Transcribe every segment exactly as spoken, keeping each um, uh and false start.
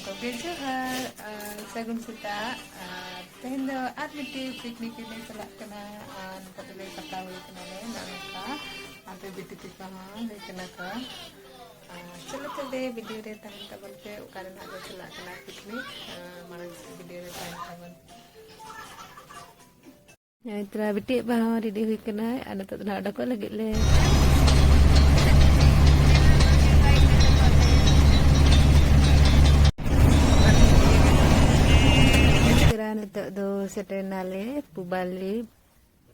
ᱛᱚᱵᱮ ᱡᱚᱦᱟᱨ, ᱟᱨ ᱥᱟᱹᱜᱩᱱ ᱥᱮᱛᱟᱜ᱾ ᱟᱨ ᱛᱮᱦᱮᱧ ᱫᱚ ᱟᱨ ᱢᱤᱫᱴᱤᱡ ᱯᱤᱠᱱᱤᱠ ᱞᱮ ᱪᱟᱞᱟᱜ ᱠᱟᱱᱟ᱾ ᱟᱨ ᱱᱤᱛᱚᱜ ᱫᱚᱞᱮ ᱥᱟᱯᱲᱟᱣ ᱦᱩᱭ ᱠᱟᱱᱟᱞᱮ ᱱᱚᱜᱼᱚ ᱱᱚᱝᱠᱟ᱾ ᱟᱯᱮ ᱵᱤᱴᱤ ᱛᱟᱠᱚ ᱦᱚᱸ ᱦᱩᱭ ᱠᱟᱱᱟ ᱠᱚ᱾ ᱟᱨ ᱪᱚᱞᱚ ᱛᱚᱵᱮ ᱵᱷᱤᱰᱤᱭᱳ ᱨᱮ ᱛᱟᱦᱮᱱ ᱛᱟᱵᱚᱱ ᱯᱮ, ᱚᱠᱟ ᱨᱮ ᱱᱟᱦᱟᱜ ᱞᱮ ᱪᱟᱞᱟᱜ ᱠᱟᱱᱟ ᱯᱤᱠᱱᱤᱠ᱾ ᱟᱨ ᱢᱟᱲᱟᱝ ᱥᱮᱫ ᱵᱷᱤᱰᱤᱭᱳ ᱨᱮ ᱛᱟᱦᱮᱱ ᱛᱟᱵᱚᱱ ᱯᱮ᱾ ᱱᱚᱜᱼᱚᱭ ᱛᱚᱨᱟ ᱵᱤᱴᱤ ᱵᱟᱵᱟ ᱦᱚᱸ ᱨᱮᱰᱤ ᱦᱩᱭ ᱠᱟᱱᱟᱭ ᱟᱨ ᱱᱤᱛᱚᱜ ᱫᱚ ᱱᱟᱦᱟᱜ ᱚᱰᱚᱠᱚᱜ ᱞᱟᱹᱜᱤᱫ ᱞᱮ᱾ ᱛᱚᱨᱟ ᱱᱤᱛᱚᱜ ᱫᱚ ᱥᱮᱴᱮᱨ ᱱᱟᱞᱮ ᱯᱩᱵᱟᱞᱤ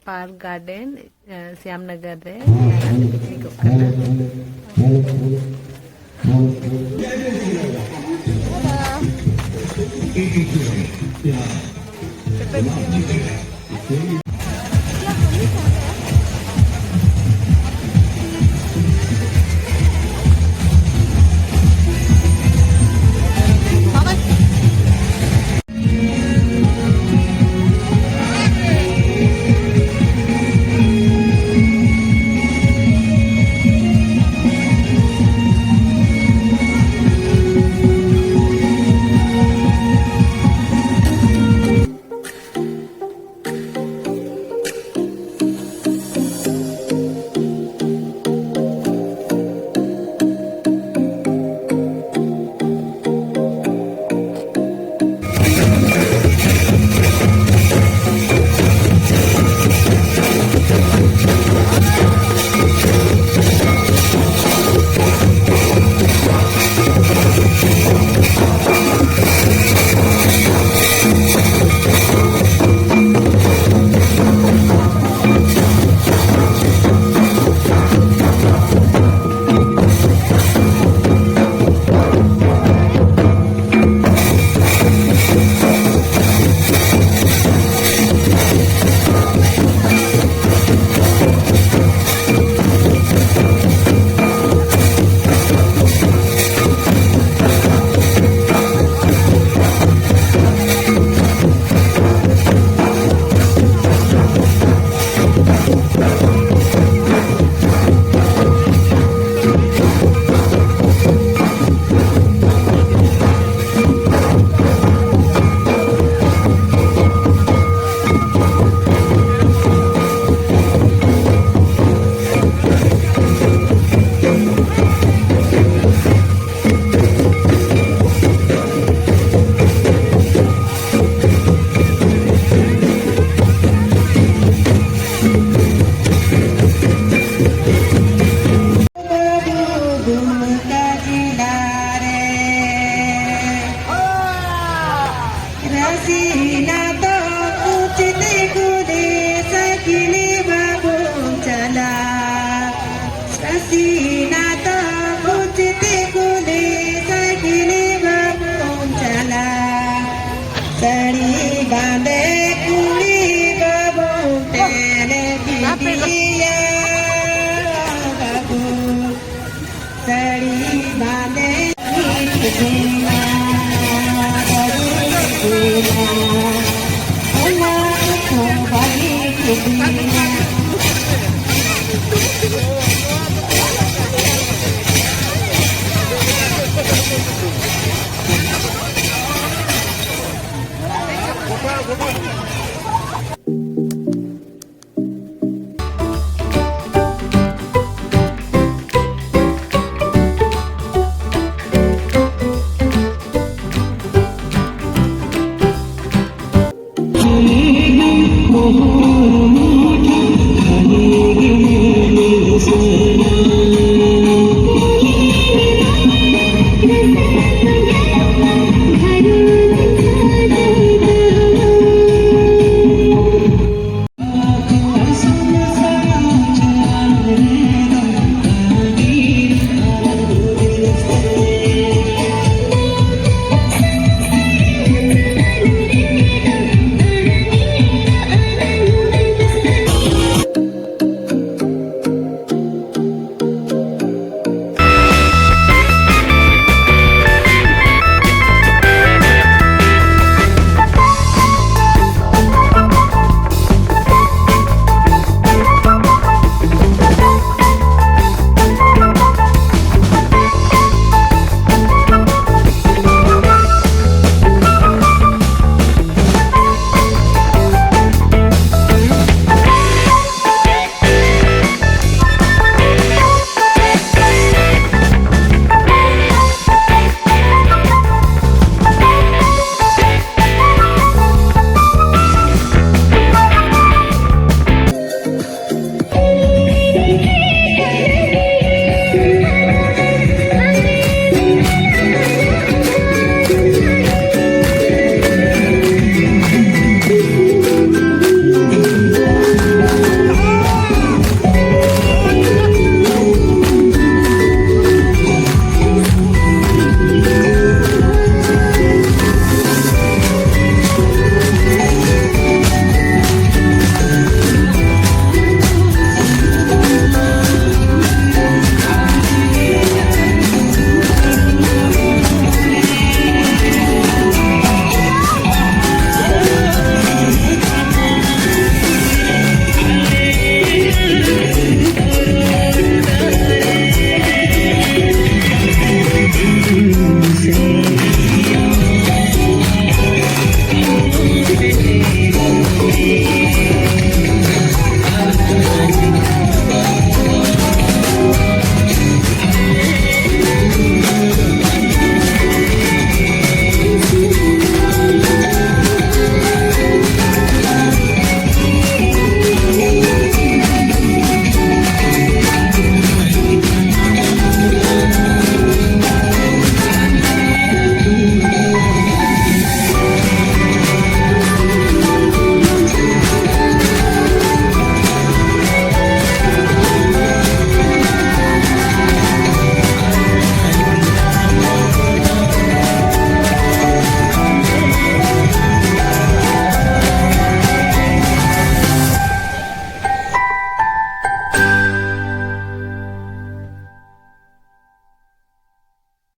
ᱯᱟᱨᱠ ᱜᱟᱨᱰᱮᱱ, ᱥᱤᱭᱟᱢ ᱱᱚᱜᱚᱨ ᱨᱮ᱾ ᱟᱨ ᱟᱞᱮ ᱯᱤᱠᱱᱤᱠᱚᱜ ᱠᱟᱱᱟ᱾